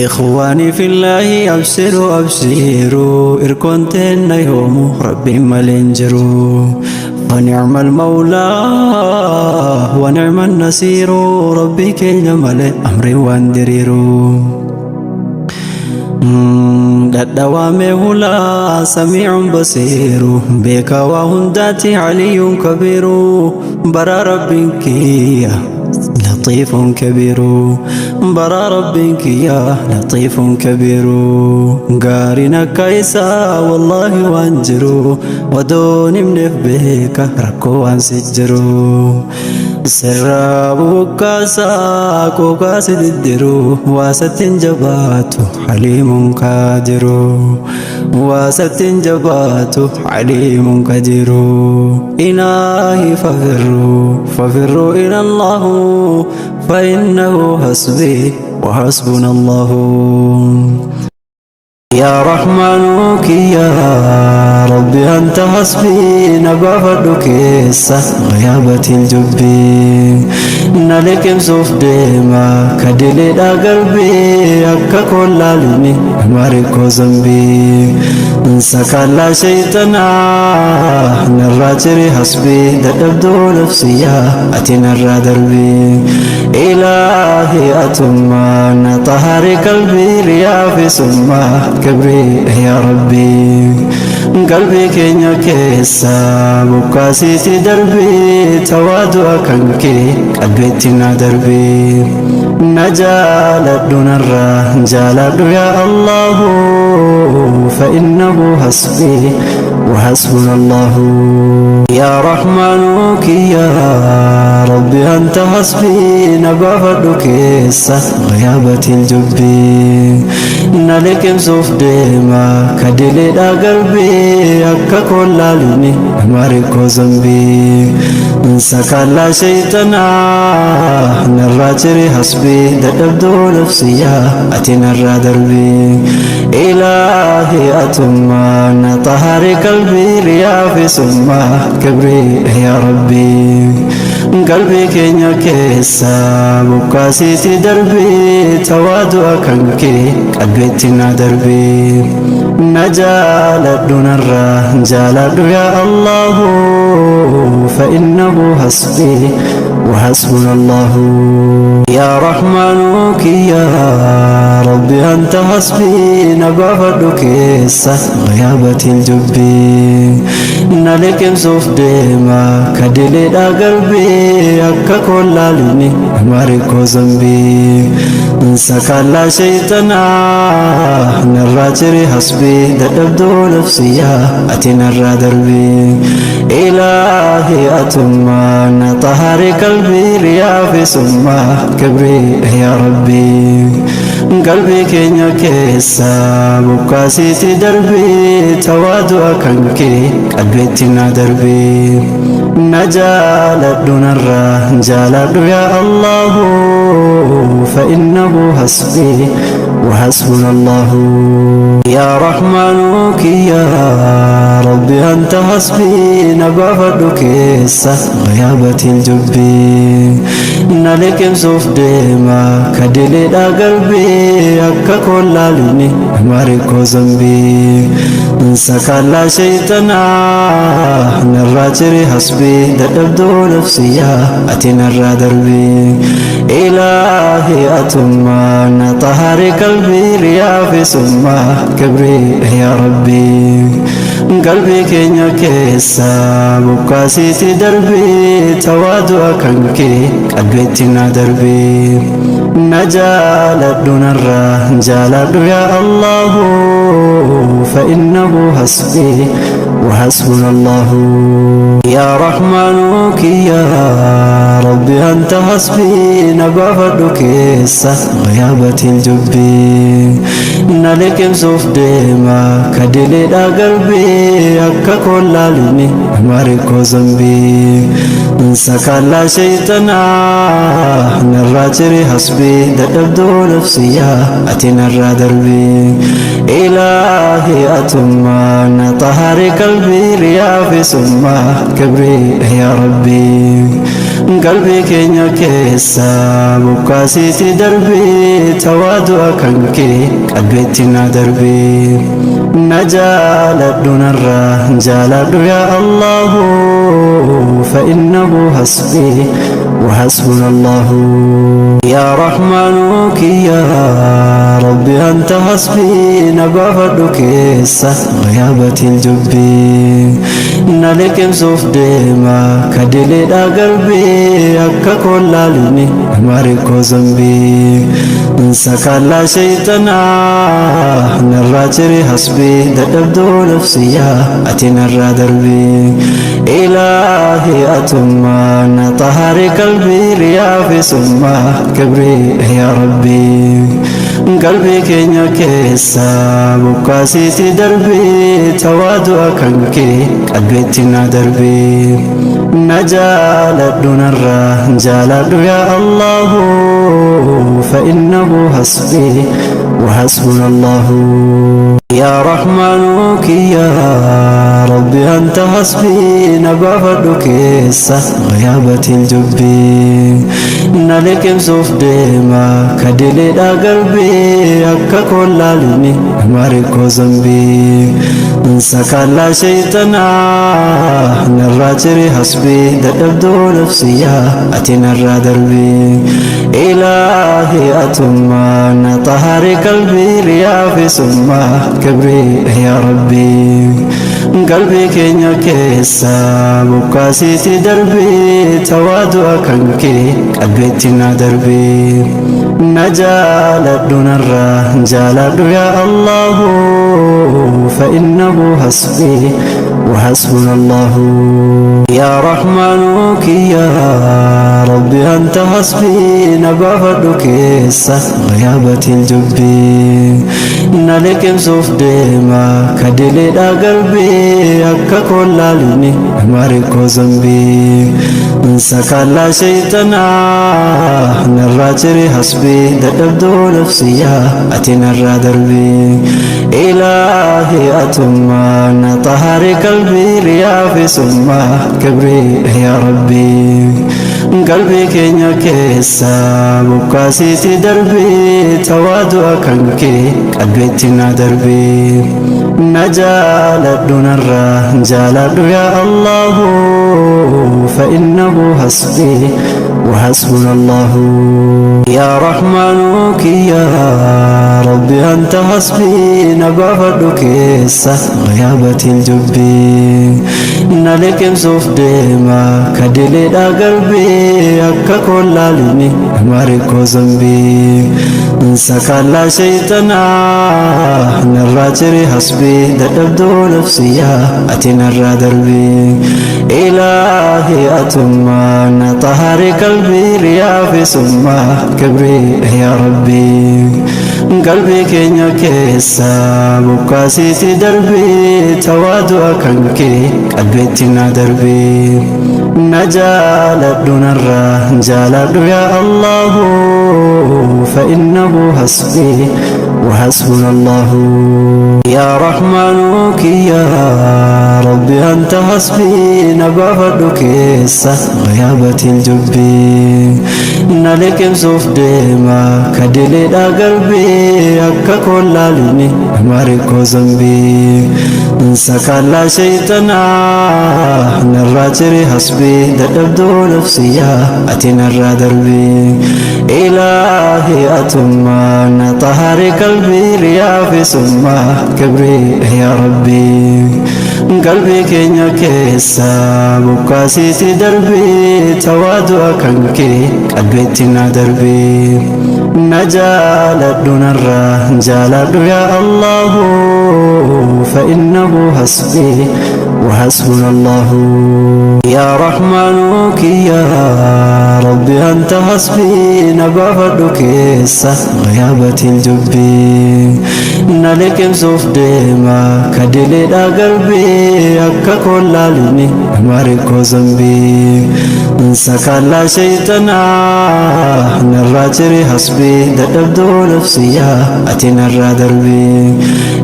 إخواني في الله أبشروا أبشروا إركون تنا يوم ربي ملنجرو فنعم المولى ونعم النصير ربي كين ملئ أمري واندريرو Dhadhawaame hulaa samiicuun basiiru beekaa waa hundaati caliyyuun kabiiru bara rabbiin kiyya latiifuun kabiiru bara rabbiin kiyya latiifuun kabiiru gaariin akka isaa wallaahi waan jiru odoon himneef beeka rakkoo waan si jiru sirraa buqqaasaa qooqaasi diddiru waasattiin jabaatu haliimuun kaadiru waasattiin jabaatu haliimuun kadiru ilaahi fafirru fafirru ila allahu فإنه حسبي وحسبنا الله. يا رحمن يا ربي أنت حسبي نبافدك غيابة الجب نلكم سوف ديما كدلي دا قلبي أكا كلالني ماركو زنبي سكالا شيطنا نراجري حسبي ددبدو نفسيا أتي نرى دربي إلهي أتما نطهر قلبي ريا في سما كبري يا ربي قلبي كينيا كيسا بقاسيتي دربي توادوا كنكي قلبتنا دربي نجالد نرى جالد يا الله فإنه حسبي وحسبنا الله. يا رحمن يا ربي أنت حسبي نبافدك غيابة الجب نلكم سوف ديما كدلي دا قلبي أكا كلالني ماركو زنبي سكالا شيطنا نراجري حسبي ددبدو نفسيا أتي نرى دربي إلهي أتما نطهر قلبي ريا في سما كبري يا ربي قلبي كينيا كيسا بقاسيتي دربي توادوا كنكي قلبتنا دربي نجالد نرى جالد يا الله فإنه حسبي وحسبنا الله. يا رحمن يا ربي أنت حسبي نبافدك غيابة الجب نلكم سوف ديما كدلي دا قلبي أكا كلالني ماركو زنبي سكالا شيطنا نراجري حسبي ددبدو نفسيا أتي نرى دربي إلهي أتما نطهر قلبي ريا في سما كبري يا ربي قلبي كينيا كيسا بقاسيتي دربي توادوا كنكي قلبتنا دربي نجالد نرى جالد يا الله فإنه حسبي وحسبنا الله. يا رحمن يا ربي أنت حسبي نبافدك غيابة الجب نلكم سوف ديما كدلي دا قلبي أكا كلالني ماركو زنبي سكالا شيطنا نراجري حسبي ددبدو نفسيا أتي نرى دربي إلهي أتما نطهر قلبي ريا في سما كبري يا ربي قلبي كينيا كيسا بقاسيتي دربي توادوا كنكي قلبتنا دربي نجالد نرى جالد يا الله فإنه حسبي وحسبنا الله. يا رحمن يا ربي أنت حسبي نبافدك غيابة الجب نلكم سوف ديما كدلي دا قلبي أكا كلالني ماركو زنبي سكالا شيطنا نراجري حسبي ددبدو نفسيا أتي نرى دربي إلهي أتما نطهر قلبي ريا في سما كبري يا ربي. Qalbii keenya keessa bukkaasiiti darbii, tawaadu'a kan kee qalbiitti na darbii. Na jaaladhu, narraa jaaladhu yaa Allahu, fa innahu hasbii wa hasbuna Allahu. Yaa Rahmaanu kiyya Rabbi, anta hasbii, na baafadhu keessa ghiyaabatil jubbii. Na liqimsuuf deema kadileedha garbii, akka kollaalini maarikoo zambii. Sakallaa shayxanaa narraa ciri hasbii, dadhabduu nafsiyyaa ati narraa darbii. Ilaahi, atummaa na xahari qalbii, riyaa fi summaa kibrii yaa Rabbii. Qalbii keenya keessa bukkaasiiti darbii, tawaadu'a kan kee qalbiitti na darbii. Na jaaladhu, narraa jaaladhu yaa Allahu, fa innahu hasbii wa hasbuna Allahu. Yaa Rahmaanu kiyya Rabbi, anta hasbii, na baafadhu keessa ghiyaabatil jubbii. Na liqimsuuf deema kadileedha garbii, akka kollaalini maarikoo zambii. Sakallaa shayxanaa narraa ciri hasbii, dadhabduu nafsiyyaa ati narraa darbii. Ilaahi, atummaa na xahari qalbii, riyaa fi summaa kibrii yaa Rabbii. Qalbii keenya keessa bukkaasiiti darbii, tawaadu'a kan kee qalbiitti na darbii. Na jaaladhu, narraa jaaladhu yaa Allahu, fa innahu hasbii wa hasbuna Allahu. Yaa Rahmaanu kiyya Rabbi, anta hasbii, na baafadhu keessa ghiyaabatil jubbii. Na liqimsuuf deema kadileedha garbii, akka kollaalini maarikoo zambii. Sakallaa shayxanaa narraa ciri hasbii, dadhabduu nafsiyyaa ati narraa darbii. Ilaahi, atummaa na xahari qalbii, riyaa fi summaa kibrii yaa Rabbii. Qalbii keenya keessa bukkaasiiti darbii, tawaadu'a kan kee qalbiitti na darbii. Na jaaladhu, narraa jaaladhu yaa Allahu, fa innahu hasbii wa hasbuna Allahu. Yaa Rahmaanu kiyya Rabbi, anta hasbii, na baafadhu keessa ghiyaabatil jubbii. Na liqimsuuf deema kadileedha garbii, akka kollaalini maarikoo zambii. Sakallaa shayxanaa narraa ciri hasbii, dadhabduu nafsiyyaa ati narraa darbii. Ilaahi, atummaa na xahari qalbii, riyaa fi summaa kibrii yaa Rabbii. Qalbii keenya keessa bukkaasiiti darbii, tawaadu'a kan kee qalbiitti na darbii. Na jaaladhu, narraa jaaladhu yaa Allahu, fa innahu hasbii wa hasbuna Allahu. Yaa Rahmaanu kiyya Rabbi, anta hasbii, na baafadhu keessa ghiyaabatil jubbii. Na liqimsuuf deema kadileedha garbii, akka kollaalini maarikoo zambii. Sakallaa shayxanaa narraa ciri hasbii, dadhabduu nafsiyyaa ati narraa darbii. Ilaahi, atummaa na xahari qalbii, riyaa fi summaa kibrii yaa Rabbii. Qalbii keenya keessa bukkaasiiti darbii, tawaadu'a kan kee qalbiitti na darbii. Na jaaladhu, narraa jaaladhu yaa Allahu, fa innahu hasbii wa hasbuna Allahu. Yaa Rahmaanu kiyya Rabbi, anta hasbii, na baafadhu keessa ghiyaabatil jubbii. Na liqimsuuf deema kadileedha garbii, akka kollaalini maarikoo zambii. Sakallaa shayxanaa narraa ciri hasbii, dadhabduu nafsiyyaa ati narraa darbii.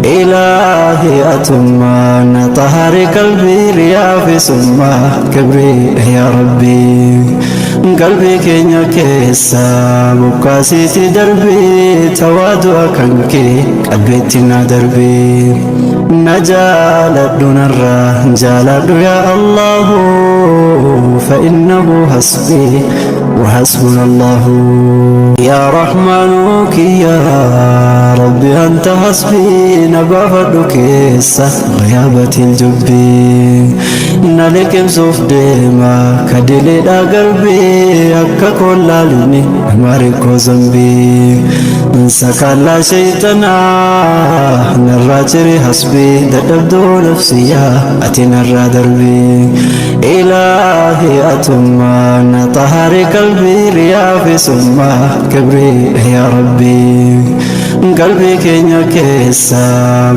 Ilaahi, atummaa na xahari qalbii, riyaa fi summaa kibrii yaa Rabbii. Qalbii keenya keessa bokkaasiiti darbee tawaadu'a kan kee qalbeetti na darbee. Na jaaladhu narraa jaaladhu yaa Allahu fa innahu hasbii wa hasbuna Allahu. Yaa Rahmaanu kiyya Rabbi anta hasbii na baafadhu keessa ghayaabatil jubbii. Na liqimsuuf deema kadileedha garbee akka kollaalini maarikkoo zambii. Sakallaa shaytanaa narraa cire hasbii dadhabduu nafsiyyaa ati narraa darbii. Ilaahi atummaa na xahari qalbii riyaa fi summaa kibrii yaa Rabbii. Qalbii keenya keessa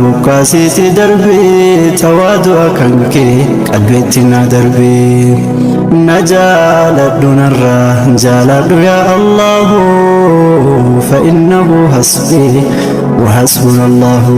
bokkaasiiti darbee tawaadu'a kan kee qalbeetti na darbee. Na jaaladhu narraa jaaladhu yaa Allahu fa innahu hasbii wa hasbuna Allahu.